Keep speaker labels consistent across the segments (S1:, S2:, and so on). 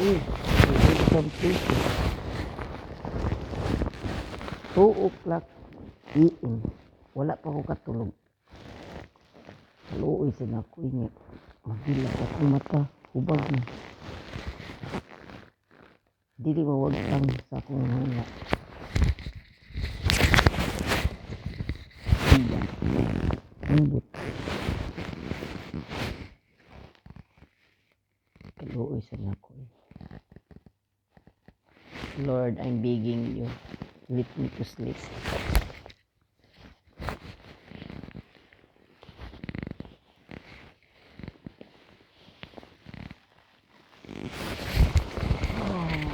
S1: Uy, I go to some places. 2 o'clock AM. Wala pa ko katulog. Kaluoy sa nako niya. Magilak akong mata. Hubag na. Dili mawagtang sa akong huna. Iya. Ambot. Kaluoy sa nako eh. Lord, I'm begging you. Let me to sleep. Oh,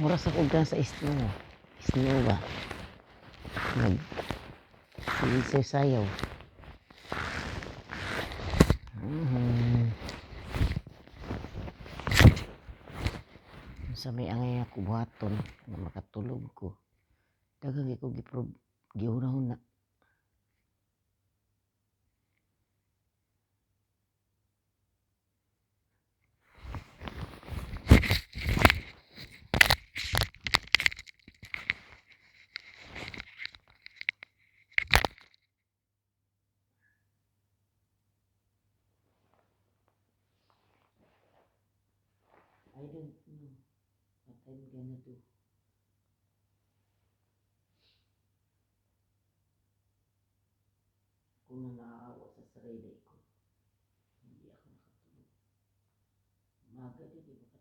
S1: Mura sa kog sa snow. Snow ba? Nag sige sayaw. Sa may angay ako buhaton nga makatulog ko. Daghang ko giprob gihuna-huna. I don't know what I'm gonna do. Kung na naaawa sa sarili ko. Hindi ako nakatulog. Maga din, di makatulog.